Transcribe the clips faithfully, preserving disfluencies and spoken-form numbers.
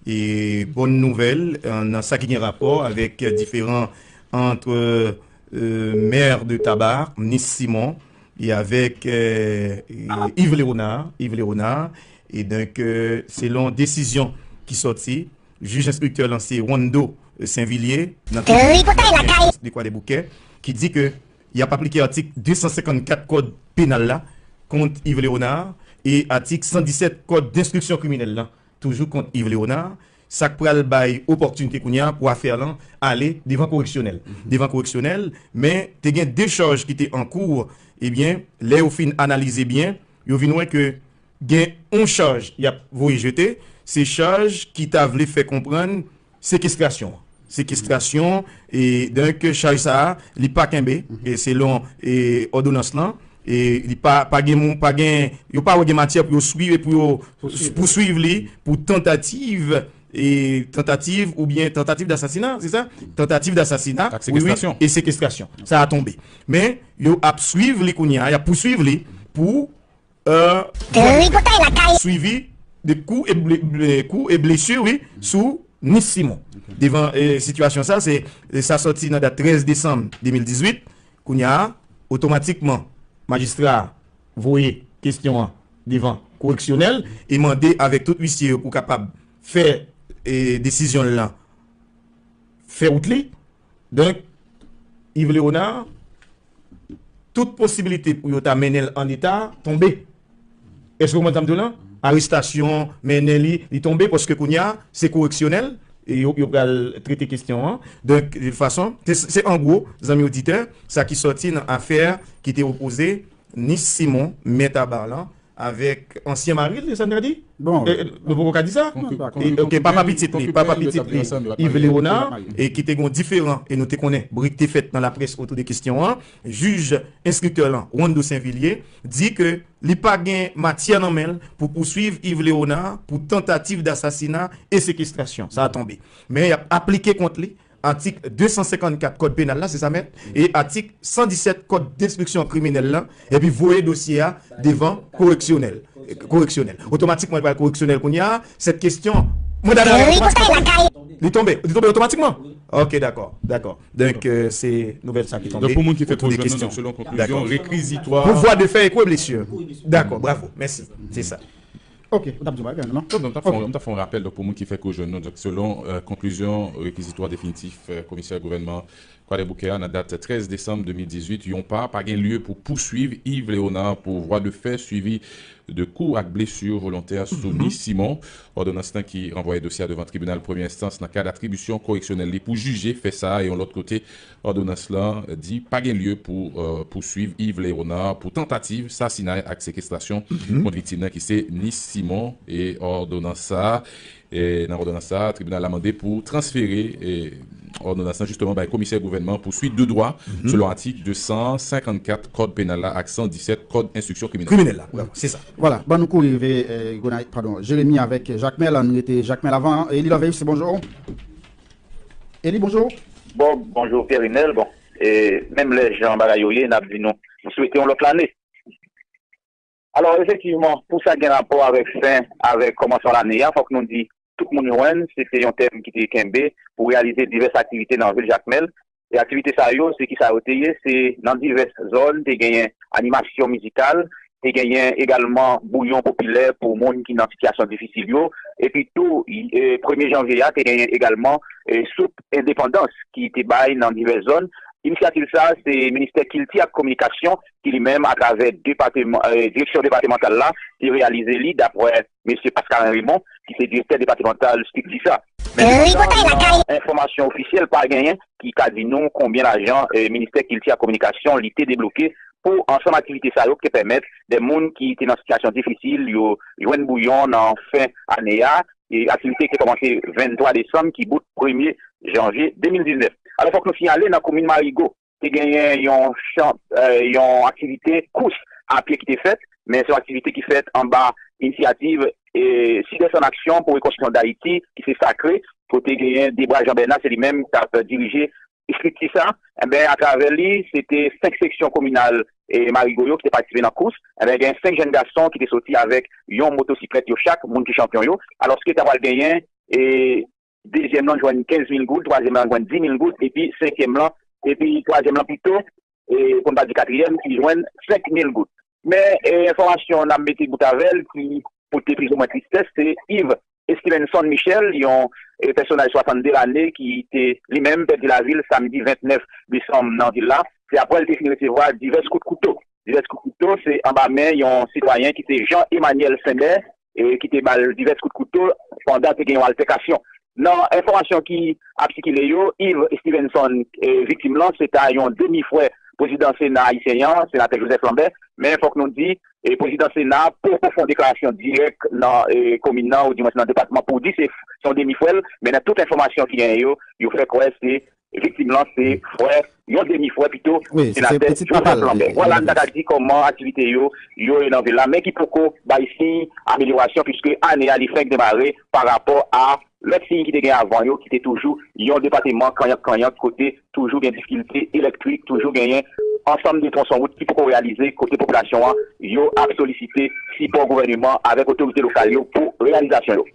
e bòn nouvèl, euh, nan sa ki gen rapò avèk diferan ant, euh, mè de Taba, Nis Simon, e avèk, euh, Yves Léonard, Yves Léonard. E donk, euh, selon desizyon ki sòti, jij enstriktè lan se Wando Sainvillier, nan tribinal de Kwadèboukè, ki di ke y ap aplike atik de san senkannkat kòd penal la kont Yves Léonard e atik san disèt kòd denstriksyon kriminèl la toujou kont Yves Léonard, sa k pral bay opòtinite kounye a pou afè lan ale devan koreksyonèl. Devan koreksyonèl, men te gen de chaj ki te an kou, ebyen, lè yo fin analize byen, yo vin wè ke gen yon chaj y ap voye jete, se chaj ki ta vle fè konprann sekestrasyon. Sekestrasyon, e donk chaj sa a, li pa kenbe, e selon, e òdonans lan, e li pa, pa gen, moun- pa gen, yo pa wè gen matyè pou yo swiv, pou yo pouswiv li, pou tantativ, e tantativ oubyen tantativ dasasina, se sa? Tantativ dasasina, wi, wi, e sekestrasyon. Sa a tonbe. Men, yo ap swiv li kounye a, y ap pouswiv li pou, euh, swivi de kou e ble- ble- kou e blesi, wi, sou Nis Simon. Devan, eh, sitiyasyon sa, se, eh, sa sòti nan dat trèz desanm de mil dizuit. Kounye a, otomatikman, majistra a voye kesyon an devan koreksyonèl e mande avèk tout uisye yo pou kapab fè, eh, desizyon l lan fè wout li. Donk, Yves Léonard, tout posibilite pou yo ta mennen l an eta tonbe. Èske w konprann sa m di w lan? Arestasyon, mennen li, li tonbe paske kounye a, se koreksyonèl, e yo, yo pral trete kesyon an. Donk, de tout fason, se, se an gwo, zanmi oditè, sa ki sòti nan afè ki te opoze Nis Simon, mèt a ba lan, avèk ansyen mari l, e sa n ka di? Bon. E, e, nou poko ka di sa? Konki-, E, konki-, ok, papa pitit li, papa pitit li, Yves Léonard, e ki te gon diferan, e nou te konnen bri k te fèt nan laprès otou de kesyon an, jij enstriktè lan, Wando Sainvillier, di ke li pa gen matyè nan men l pou pouswiv Yves Léonard pou tantativ dasasina e sekestrasyon. Sa a tonbe. Men y ap aplike kont li atik de san senkannkat kòd penal la, se sa menm, e atik san disèt kòd denstriksyon kriminèl la, epi voye dosye a devan koreksyonèl. Koreksyonèl. Otomatikman, li pral koreksyonèl kounye a. Sèt kesyon, manda la otomatikman tonbe. Li tonbe, li tonbe otomatikman? Ok, dakò, dakò. Donk, euh, se nouvèl sa ki tonbe. Donk, pou moun ki fè ko jwenn nou, donk, selon konklizyon, rekizitwa. Pou vwa de fè e kou e blesi. Dakò, bravo, mèsi. Se sa. Ok, ou t ap di yon bagay, non? Non, non, m t ap fè yon, m t ap fè yon rapèl, donk, pou moun ki fè ko jwenn nou, donk, selon, euh, konklizyon rekizitwa definitif, euh, komisè gouvènman Kwadèboukè a, nan dat trèz desanm de mil dizuit, yon pa, pa gen lye pou pouswiv Yves Léonard pou vwa de fè swivi de kou ak blesi volontè sou Nis Simon. Òdonans lan ki ranvwaye dosye a devan tribinal premyè enstans nan kad atribisyon koreksyonèl li pou jije fè sa a, e yon lòt kote, òdonans lan di pa gen lye pou, euh, pouswiv Yves Léonard pou tantativ sasinay ak sekestrasyon kont viktim nan ki se Nis Simon. E òdonans sa a, e nan òdonans sa a, tribinal la mande pou transfere, e, òdonans lan jisteman bay komisè gouvènman pou swit de dwa, selon atik de san senkannkat kòd penal la ak san disèt kòd enstriksyon kriminèl. Kriminèl la, wi, se sa. Vwala, ban nou kouri rive, eh, Gonay, padon, Jeremi avèk Jakmèl, ann rete Jakmèl avan. Eli Lòveyis, bonjou. Eli, bonjou. Bon, bonjou, Pierre Rinel. Bon, e menm lè jan bagay yo ye, n ap di nou, nou swete yon lòt lane. Alò, efektivman, pou sa gen rapò avèk fen, avèk kòmansman lane a, fòk nou di, tout moun jwenn, se te yon tèm ki te kenbe pou reyalize divès aktivite nan vil Jakmèl. E aktivite sa yo, se ki sa yo te ye, se nan divès zòn, te genyen animasyon mizikal, te genyen egalman bouyon popilè pou moun ki nan sitiyasyon difisil yo. Epi tou, e, premye janvye a, te genyen egalman, e, soup endepandans ki te bay nan divès zòn. Inisyativ sa a, se Ministè Kilti ak Kominikasyon ki li menm, atravè depatman, e, direksyon depatmantal la, te reyalize li, daprè mesye Pascalin Raymond, ki se direktè depatmantal estrikti sa. Men, enfòmasyon ofisyèl pa genyen ki ka di nou konbyen lajan, e, Ministè Kilti ak Kominikasyon li te debloke pou ansanm aktivite sa yo ki te pèmèt de moun ki te nan sitiyasyon difisil yo jwenn bouyon nan fen ane a. E aktivite ki te kòmanse venntwa desanm ki bout premye janvye de mil diznèf. Alò, fòk nou siyale nan komin Marigo, te genyen yon chan-, e, yon aktivite kous a pye ki te fèt, men se yon aktivite ki fèt anba inisyativ, e, Sud-Est en Action pour Reconstruction d'Haïti, ki se Sakre, kote genyen Debra Jean Bernard, se li menm k ap dirije estrikti sa. Enben, atravè li, se te senk seksyon kominal, e, Marigo yo ki te patisipe nan kous. Enben, gen senk jèn gason ki te soti avèk yon motosiklèt yo chak, moun ki chanpyon yo, alòske ta pral genyen e dezyèm lan jwenn kenz mil goud, twazyèm lan jwenn dis mil goud, epi senkyèm lan, epi twazyèm lan pito, e pou n pa di katriyèm, ki jwenn senk mil goud. Men e, enfòmasyon n ap mete bout avè l ki pote plis ou mwen tristès, se Yves Stevenson Michel, yon e, pèsonaj swasannde lane ki te li menm pèdi lavi l samdi vennèf desanm nan vil la. Se apre l te fin resevwa divès kout kouto. Divès kout kouto, se anba men yon sitwayen ki se Jean Emmanuel Sender, e ki te ba l divès kout kouto pandan te gen yon altèkasyon. Nan enfòmasyon ki ap sikile yo, Yves Stevenson, e viktim lan, se ta yon demi frè prezidan Sena ayisyen an, senatè Joseph Lambert, men fòk nou di, e prezidan Sena a poko fè yon deklarasyon dirèk nan e, komin nan, ou di mwen nan depatman pou di se se yon demi frè l, men nan tout enfòmasyon ki genyen yo, yo fè kwè se viktim lan se frè, yon demi frè pito, senatè Joseph Lambert. Vwala, n ta ka di kòman aktivite yo, yo ye nan vil la, men ki poko bay siy amelyorasyon, piske ane a li fenk demare pa rapò a lòt siy ki te gen avan yo, ki te toujou yon depatman kanyank kanyank, kote toujou gen difikilte elektrik, toujou genyen ansanm de twonson wout ki poko reyalize, kote popilasyon an yo ap solisite sipò gouvèneman avèk otorite lokal yo pou reyalizasyon yo.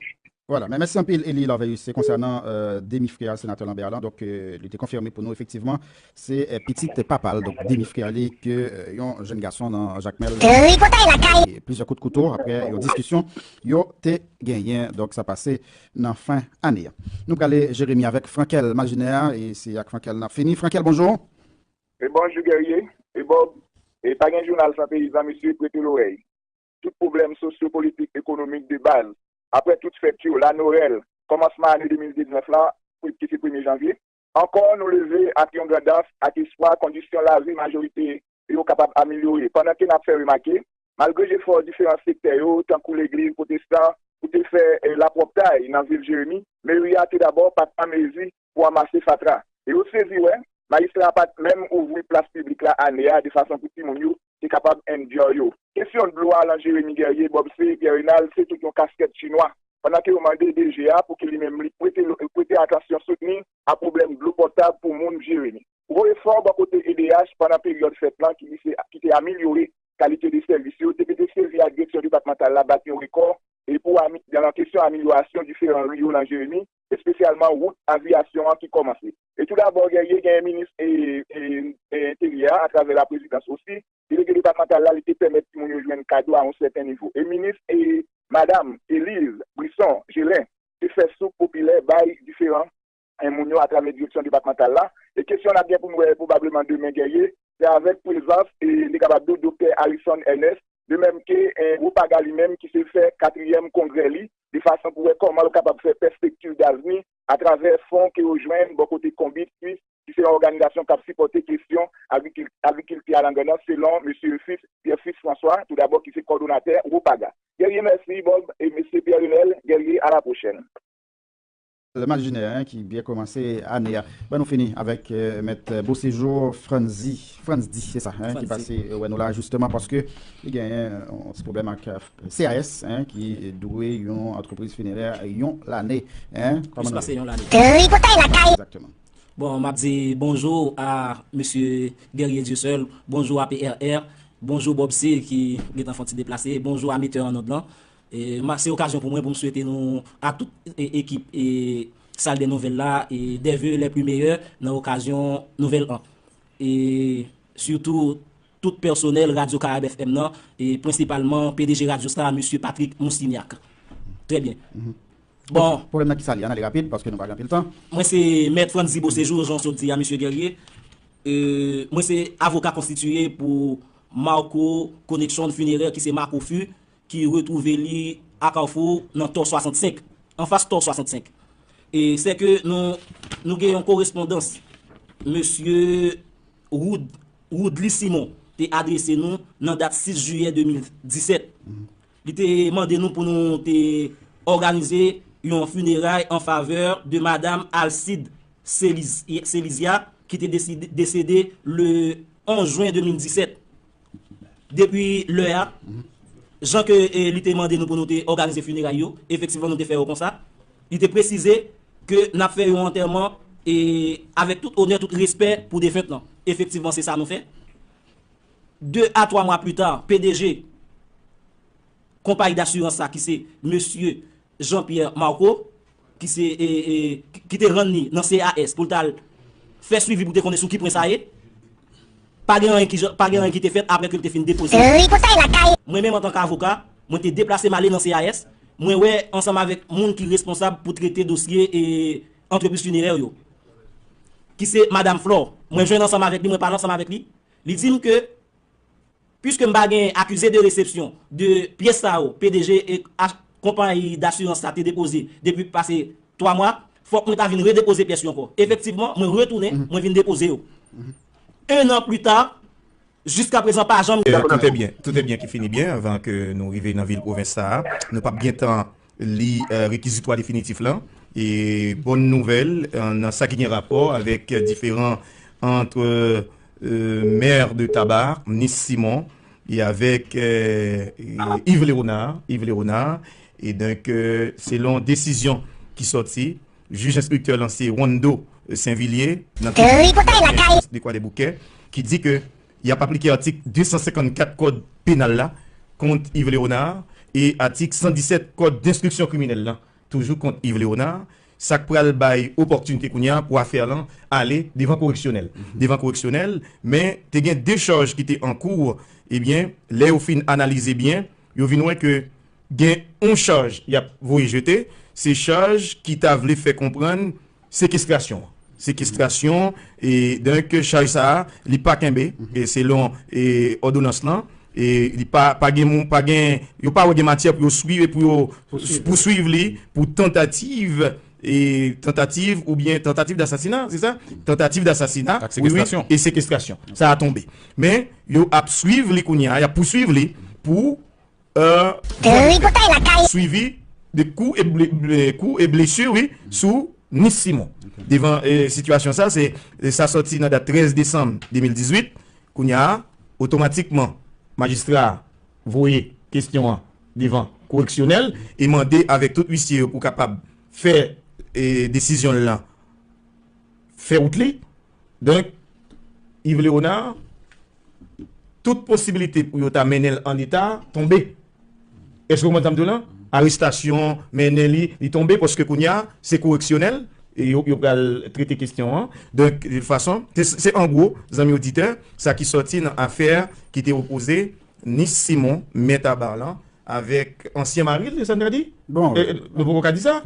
Vwala, men mèsi anpil Eli Lorveus konsènan e, demi frè senatè Lambert lan. Donk e, li te konfime pou nou efektivman se e, pitit papa l, donk demi frè li ke e, yon jèn gason nan Jakmèl. Tripotay lakay. E plizyè kout kouto apre yon diskisyon yo te genyen. Donk sa pase nan fen ane a. Nou prale Jeremi avèk Frankel Maljinè, e se ak Frankel n ap fini. Frankel, bonjou. E bonjou Guerrier, e Bob, e pa gen jounal san peyizan, mesye, prete lorèy. Tout pwoblèm sosyo-politik, ekonomik de baz, apre tout fèt yo, Lanorèl, kòmansman ane de mil diznèf la, ki se premye janvye, ankò nou leve ak yon grandans ak espwa kondisyon lavi majorite yo kapab amelyore, pandan ke n ap fè remake, malgre jefò diferan sektè yo, tankou legliz pwotestan, pou te fè e, lapwòptay nan vil Jeremi, meri a toudabò pa t an mezi pou anmase fatra. E yo sezi wè, majistra a pa t menm ouvri plas piblik la ane a de fason pou timoun yo te kapab enjoy yo. Kesyon dlo a lan Jeremi Guerrier, Bob C, Pierre Renald, se tout yon kaskèt chinwa. Pandan ke yo mande DG a pou ke li menm li prete, prete atansyon soutni a pwoblèm dlo potab pou moun Jeremi. Gwo efò bò kote EDH pandan peryòd fèt lan ki, ki te amelyore kalite de sèvis yo, te, te sezi ak direksyon depatmantal la bat yon rekò e pou ami, nan kesyon amelyorasyon diferan ri yo nan Jeremi, espesyalman wout aviyasyon an ki kòmanse. E toudabò, Guerrier, genyen minis e, e, e enteryè a, atravè laprezidans osi, delege depatmantal la, li te pèmèt timoun yo jwenn kado a yon sèten nivo. E minis e madam Elise Brisson Gelin te fè soup popilè bay diferan e, moun yo atravè direksyon depatmantal la. E kesyon n ap gen pou n wè pwobableman demen, Guerrier, se avèk prezans, e, li kapab di w, Doktè Harrison Ernest, de menm ke e, Wopaga li menm ki se fè katriyèm kongrè li, de fason pou wè kòman l kapab fè pèspektiv davni atravè fon ke yo jwenn bò kote Konbit, ki se yon òganizasyon k ap sipòte kesyon agrikil-, agrikilti a nan Grandans, selon mesye Fils, Pierre Fils François, toudabò ki se kòdonatè Wopaga. Guerrier, mèsi, Bob, e mesye Pierre Renel, Guerrier, à la prochaine. Lè Maljinè, hein, ki byen kòmanse ane a. Ban nou fini avèk e, mèt Beauséjour Franzi, Franzi, se sa, hein, ki pase e, wè nou la, jisteman, paske li genyen e, yon ti pwoblèm ak e, CAS, hein, ki dwe yon antrepriz finerè yon lane, hein. Plis pase yon lane. Tripotay lakay. Egzakteman. Bon, m ap di bonjou a mesye Guerrier Dieuseul, bonjou a P R R, bonjou Bob C ki gentan fè yon ti deplase, bonjou a metè an nòd lan. E, m a, se okazyon pou mwen pou m swete nou, a tout e, ekip e, sal dè nouvèl la, e, des vœux les plus meilleurs nan okazyon nouvèl an. E sitou tout pèsonèl Radyo Karayib F M nan, e prensipalman P D G Radyo Star, mesye Patrick Moussignac. Trè byen. Bon. Pwoblèm nan ki sa li? Ann ale rapid, paske nou pa gen anpil tan. Mwen se Mèt Franzi Beauséjour, jan w sot di a, mesye Guerrier. E, mwen se avoka konstitiye pou Marco Connection Funéraire, ki se Marco Fu, ki retwouve li a Kafou nan Tò swasannsenk, anfas Tò swasannsenk. E sè ke nou, nou gen yon korespondans, mesye Wood, Woodly Simon te adrese nou nan dat sis jiyè de mil disèt. Li te mande nou pou nou te òganize yon fineray an favè de madam Alcide Célis-, Célisia, ki te deside, desede le onz jen de mil disèt. Depi lè a, jan ke e, li te mande nou pou nou te òganize fineray yo, efektivman, nou te fè yo konsa. Li te presize ke n ap fè yon antèman e, avèk tout onè, tout respè pou defent lan. Efektivman, se sa nou fè. De a twa mwa pli ta, P D G konpayi dasirans sa ki se mesye Jean-Pierre Marco, ki se, e, e, ki te rann li nan C A S pou l t al fè swivi pou te konnen sou ki pwen sa ye. Pa gen anyen ki, pa gen anyen ki te fèt apre ke l te fin depoze. Tripotay lakay. Mwen menm antanke avoka, mwen te deplase m ale nan C A S, mwen wè ansanm avèk moun ki responsab pou trete dosye e antrepriz finerè yo, ki se Madam Flore. Mwen jwenn ansanm avèk li, mwen pale ansanm avèk li. Li di m ke, piske m pa gen accusé de réception de pyès sa yo, P D G e a-, konpayi dasirans sa te depoze depi pase twa mwa, fòk mwen ta vin redepoze pyès yo ankò. Efektivman, mwen retounen, mwen vin depoze yo. Un an pli ta, jiskaprezan pa janm. Euh, tout est bien, tout est bien qui finit bien, anvan ke nou rive nan vil pwovens sa a. Nou p ap gen tan li, euh, rekizitwa definitif lan. E bòn nouvèl, euh, nan sa ki gen rapò avèk, euh, diferan ant, euh, mè de Taba, Nis Simon, e avèk, euh, Yves Léonard, Yves Léonard. E donk, euh, selon desizyon ki sòti, jij enstriktè lan se Wando Sainvillier, nan tribinal de Kwadèboukè, ki di ke y ap aplike atik de san senkannkat kòd penal la kont Yves Léonard e atik san disèt kòd denstriksyon kriminèl la toujou kont Yves Léonard, sa k pral bay opòtinite kounye a pou afè lan ale devan koreksyonèl. Devan koreksyonèl, men te gen de chaj ki te an kou, ebyen, lè yo fin analize byen, yo vin wè ke gen yon chaj y ap voye jete, se chaj ki ta vle fè konpran sekestrasyon. Sekestrasyon, e donk chaj sa a, li pa kenbe, e selon, e òdonans lan, e li pa, pa gen, pa gen, yo pa wè gen matyè pou yo swiv e pou yo pouswiv li pou tantativ, e tantativ oubyen tantativ dasasina, se sa? Tantativ dasasina, wi, wi, e sekestrasyon. Sa a tonbe. Men, yo ap swiv li kounye a, y ap pouswiv li pou euh, tripotay lakay. Swivi de kou e ble-, ble-, kou e blesi, wi, sou Nis Simon. Devan, eh, sitiyasyon sa, se, eh, sa sòti nan dat trèz desanm de mil dizuit. Kounye a, otomatikman, majistra a voye kesyon an devan koreksyonèl e mande avèk tout uisye yo pou kapab fè, eh, desizyon l lan fè wout li. Donk, Yves Léonard, tout posibilite pou yo ta mennen l an eta tonbe. Èske w konprann sa m di w la? Arestasyon, mennen li, li tonbe paske kounye a, se koreksyonèl, e yo, yo pral trete kesyon an. Donk, de tout fason, se, se an gwo, zanmi oditè, sa ki sòti nan afè ki te opoze Nis Simon, mè Taba lan, avèk ansyen mari l, se sa n ta di? Bon, eh, eh, nou poko ka di sa?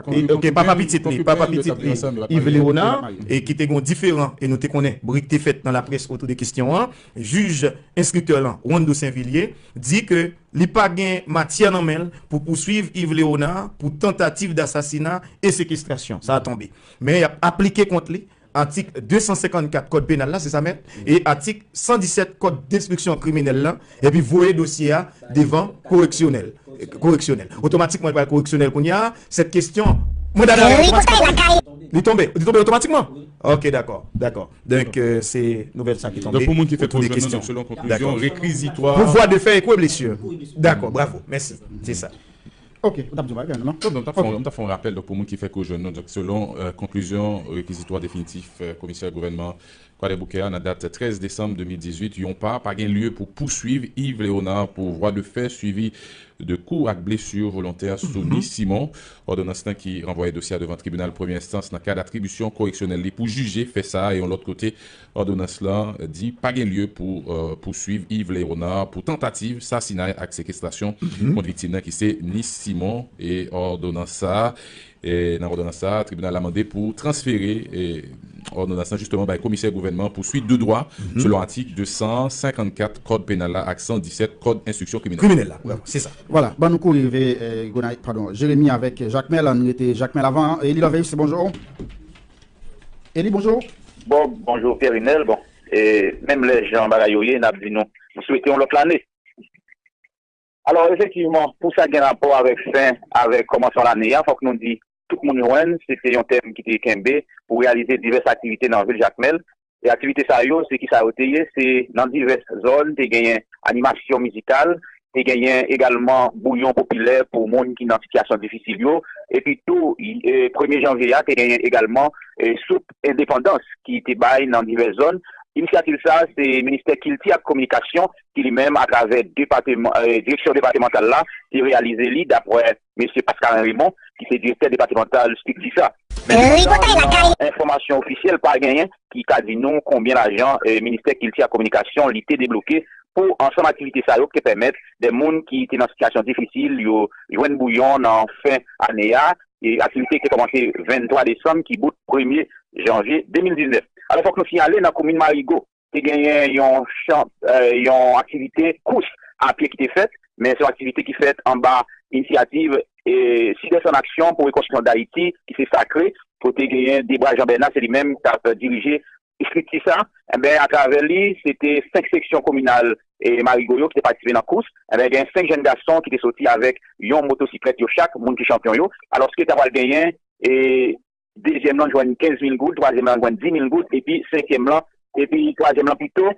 Eh, ok, papa pitit li, papa pitit li, Yves Léonard, e ki te gon diferan, e nou te konnen bri k te fèt nan laprès otou de kesyon an, jij enstriktè lan, Wando Sainvillier, di ke li pa gen matyè nan men l pou pouswiv Yves Léonard pou tantativ dasasina e sekestrasyon. Sa a tonbe. Men y ap aplike kont li atik de san senkannkat kòd penal la, se sa, mèt, e atik san disèt kòd denstriksyon kriminèl la, epi voye dosye a devan koreksyonèl. Koreksyonèl. Otomatikman, li pral koreksyonèl kounye a. Sèt kesyon, mwen dakò avèk otomatikman. Li tonbe, li tonbe otomatikman? Ok, dakò, dakò. Donk, euh, se nouvèl sa ki tonbe. Donk, pou moun ki fè otou de kèsyon, donk, selon konklizyon, dakò, rekizitwa. Pou vwa de fè e kou e blesi. Dakò, bravo, mèsi. Se sa. Ok, ou t ap di yon bagay, non? Non, non, m t ap fè yon, m t ap fè yon rapèl, donk, pou moun ki fèk rejwenn nou, donk, selon, euh, konklizyon rekizitwa definitif, euh, komisè gouvènman Kwadèboukè a, nan dat trèz desanm de mil dizuit, yon pa, pa gen lye pou pouswiv Yves Léonard pou vwa de fè swivi de kou ak blesi volontè sou Nis Simon. Òdonans lan ki ranvwaye dosye a devan tribinal premyè enstans nan kad atribisyon koreksyonèl li pou jije fè sa a, e yon lòt kote, òdonans lan di pa gen lye pou, euh, pouswiv Yves Léonard pou tantativ sasinay ak sekestrasyon kont viktim nan ki se Nis Simon. E òdonans sa a, e nan òdonans sa a, tribinal la mande pou transfere, e, òdonans lan jisteman bay komisè gouvènman pou suit de dwa selon atik de san senkannkat kòd penal la ak san disèt kòd enstriksyon kriminèl. Kriminèl la, bravo, se sa. Vwala, ban nou kouri rive, eh, Gonay, padon, Jeremi avèk Jakmèl, ann rete Jakmèl avan. Eli Loveyis, bonjou. Eli, bonjou. Bon, bonjou, Pierre Renel. Bon, e, menm lè jan bagay yo ye, n ap di nou, nou swete yon lòt lane. Alò, efektivman, pou sa gen rapò avèk fen, avèk kòmansman lane a, fòk nou di, tout moun jwenn, se te yon tèm ki te kenbe pou reyalize divès aktivite nan vil Jakmèl. E aktivite sa yo, se ki sa yo te ye, se nan divès zòn, te genyen animasyon mizikal, te genyen egalman bouyon popilè pou moun ki nan sitiyasyon difisil yo, epi tou, e, premye janvye a, te genyen egalman, e, soup endepandans ki te bay nan divès zòn, Inisyativ sa a, se Ministè Kilti ak Kominikasyon ki li menm, atravè depateman, eh, direksyon depatmantal la, te reyalize li, daprè mesye Pascalin Raymond, ki se direktè depatmantal estrikti sa. Men, nan enfòmasyon ofisyèl, pa genyen ki ka di nou konbyen lajan, eh, Ministè Kilti ak Kominikasyon li te debloke pou ansanm aktivite sa yo ki te pèmèt de moun ki te nan sitiyasyon difisil yo jwenn bouyon nan fen ane a, e aktivite ki te kòmanse venntwa desanm ki bout premye janvye de mil diznèf. Alò, fòk nou siyale nan komin Marigo, te genyen yon chan, eh, yon aktivite kous a pye ki te fèt, men se yon aktivite ki fèt anba inisyativ, eh, Sud-Est en Action pour Reconstruction d'Haïti, ki se sakre, kote genyen Debra Jean Bernard, se li menm k ap dirije estrikti sa. Enben, atravè li, se te senk seksyon kominal, eh, Marigo yo ki te patisipe nan kous. Enben, gen senk jèn gason ki te soti avèk yon motosiklèt yo chak, moun ki chanpyon yo. Alòske ta pral genyen, eh, dezyèm lan jwenn kenz mil goud, twazyèm lan jwenn dis mil goud, epi senkyèm lan, epi twazyèm lan pito,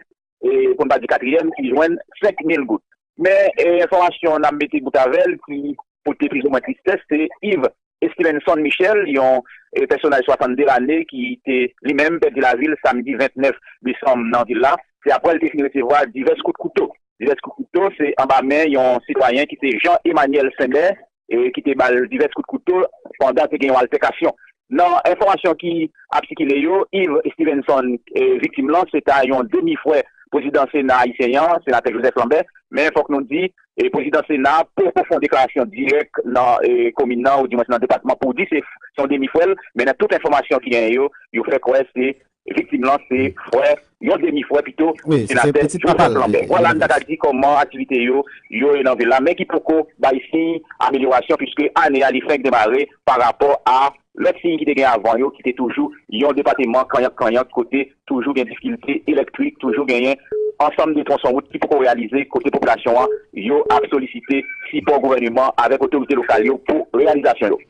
e pou n pa di katriyèm, ki jwenn senk mil goud. Men, e, enfòmasyon n ap mete bout avè l, ki pote plizoumwen tristès, se Yves Stevenson Michel, yon, e, pèsonaj swasannde lane ki te li menm pèdi lavi l samdi ventnèf desanm nan vil la. Se aprè l te fin resevwa divès kout kouto. Divès kout kouto, se anba men yon sitwayen ki se Jean Emmanuel Senbè, e, ki te ba l divès kout kouto pandan te gen yon altèkasyon. Nan enfòmasyon ki ap sikile yo, Yves Stevenson, e, viktim lan, se ta yon demi frè prezidan Sena ayisyen an, senatè Joseph Lambert, men fòk nou di, e, prezidan Sena poko fè yon deklarasyon dirèk nan, e, komin nan, oudimwens nan depatman, pou di se, se yon demi frè l, men nan tout enfòmasyon ki genyen yo, yo fè kwè se viktim lan se frè, yon demi frè pito, senatè Joseph Lambert. Vwala, m ta ka di kòman aktivite yo, yo ye nan vil la, men ki poko bay siy amelyorasyon, piske ane a li fenk demare pa rapò a lòt siy ki te gen avan yo, ki te toujou yon depatman kanyank kanyank, kote toujou gen difikilte elektrik, toujou genyen ansanm de twonson wout ki poko reyalize, kote popilasyon an, yo ap solisite sipò gouvèneman avèk otorite lokal yo pou reyalizasyon yo.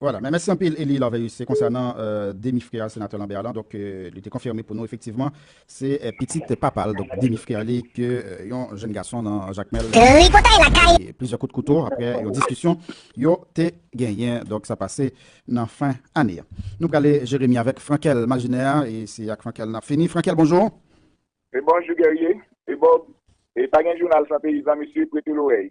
Vwala, men mèsi anpil Eli Larveus, se konsènan, euh, demi frè senatè Lambert lan, donk, euh, li te konfime pou nou efektivman, se, euh, pitit papa l, donk demi frè li ke, euh, yon jèn gason nan Jakmèl. Tripotay lakay. E plizyè kout kouto, aprè yon diskisyon, yo te genyen, donk sa pase nan fen ane a. Nou prale Jeremi avèk Frankel Maljenè, e se ak Frankel n ap fini. Frankel, bonjou. E bonjou Guerrier, e Bob, e pa gen jounal san peyizan, mesye, prete lorèy.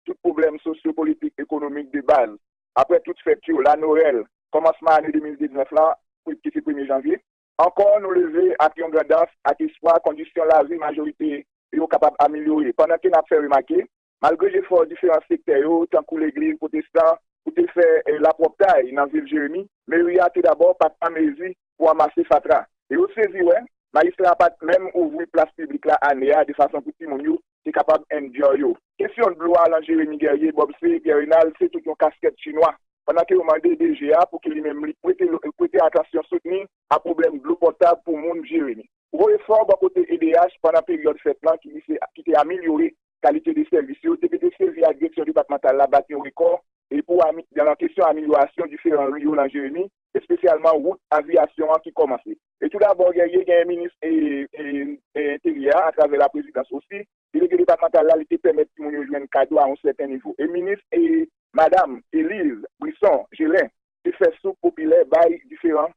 Tout pwoblèm sosyo-politik, ekonomik de baz, aprè tout fèt yo, la Nowèl, kòmansman ane de mil diznèf la, ki se premye janvye, ankò nou leve ak yon grandans, ak espwa kondisyon lavi majorite yo kapab amelyore. Pandan ke n ap fè remake, malgre jefò diferan sektè yo, tankou legliz pwotestan, pou te fè, eh, lapwòptay nan vil Jeremi, meri a toudabò pa t an mezi pou anmase fatra. E yo sezi wè, majistra a pa t menm ouvri plas piblik la ane a de fason pou timoun yo te kapab enjoy yo. Kesyon dlo a lan Jeremi Guerrier, Bob, se Pierre Renald, se tout yon kaskèt chinwa. Pandan ke yo mande D G a pou ke li menm li prete, prete atansyon soutni a pwoblèm dlo potab pou moun Jeremi. Gwo efò bò kote E D H pandan peryòd fèt lan ki, ki te amelyore kalite de sèvis yo, te, te sèvi ak direksyon depatmantal la bat yon rekò e pou ami-, nan kesyon amelyorasyon diferan ri yo lan Jeremi, espesyalman wout aviyasyon an ki kòmanse. E toudabò, Guerrier, genyen minis, e, e, e, enteryè a, atravè laprezidans osi, delege depatmantal la, li te pèmèt timoun yo jwenn kado a yon sèten nivo. E minis, e, madam Elise Brisson Gelin, te fè soup popilè bay diferan,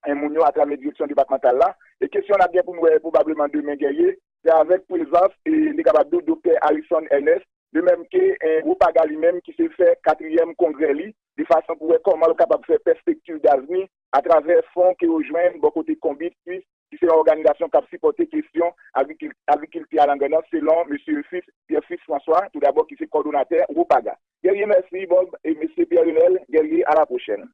e, moun yo atravè direksyon depatmantal la. E kesyon n ap gen pou n wè pwobableman demen, Guerrier, se avèk prezans, e, li kapab di w, doktè Harrison Ernest, de menm ke, e, Wopaga li menm ki se fè katriyèm kongrè li, de fason pou wè kòman l kapab fè pèspektiv davni atravè fon ke yo jwenn bò kote Konbit, ki, ki se yon òganizasyon k ap sipòte kesyon agrikil-, agrikilti a lan Grandans, selon mesye Fils, Pierre Fils François, toudabò ki se kòdonatè Wopaga. Guerrier, mèsi, Bob, e mesye Pierre Renel, Guerrier, à la prochaine.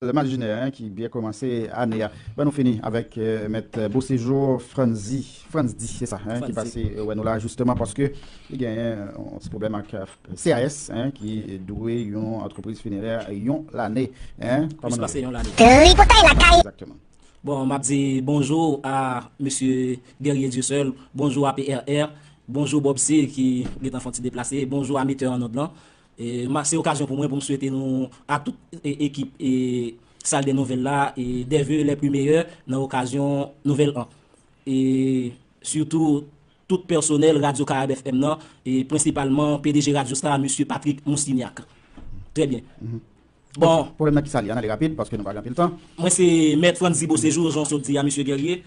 Lè Maljinè, en, ki byen kòmanse ane a. Ban nou fini avèk, eh, mèt Beauséjour Franzi, Franzdi, se sa, en, ki pase, eh, wè nou la, jisteman, paske li genyen, eh, yon ti pwoblèm ak, eh, C A S, en, ki dwe yon antrepriz finerè yon lane, en. Plis pase yon lane. Tripotay lakay. Egzakteman. Bon, m ap di bonjou a mesye Guerrier Dieuseul, bonjou a P R R, bonjou Bob C ki gentan fè yon ti deplase, bonjou a metè an nòd lan. E, ma-, se okazyon pou mwen pou m swete nou ak tout, e, ekip, e, sal dè nouvèl la, e, des vœux les plus meilleurs nan okazyon nouvèl an. E sitou tout pèsonèl Radyo Karayib F M nan, e prensipalman P D G Radyo Star, mesye Patrick Moussignac. Trè byen. Bon. Pwoblèm nan ki sa li? Ann ale rapid, paske nou pa gen anpil tan. Mwen se Mèt Franzi Beauséjour, jan w sot di a, mesye Guerrier.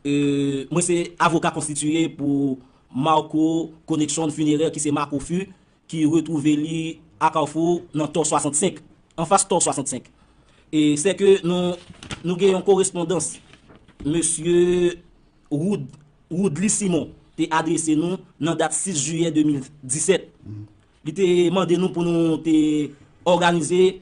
E, mwen se avoka konstitiye pou Marco Connection Funéraire, ki se Marco Fu, ki retwouve li a Kafou nan Tor swasannsenk, anfas Tor swasannsenk. E se ke nou, nou gen yon korespondans, mesye Wood, Woodly Simon te adrese nou nan dat sis jiyè de mil disèt. Li te mande nou pou nou te òganize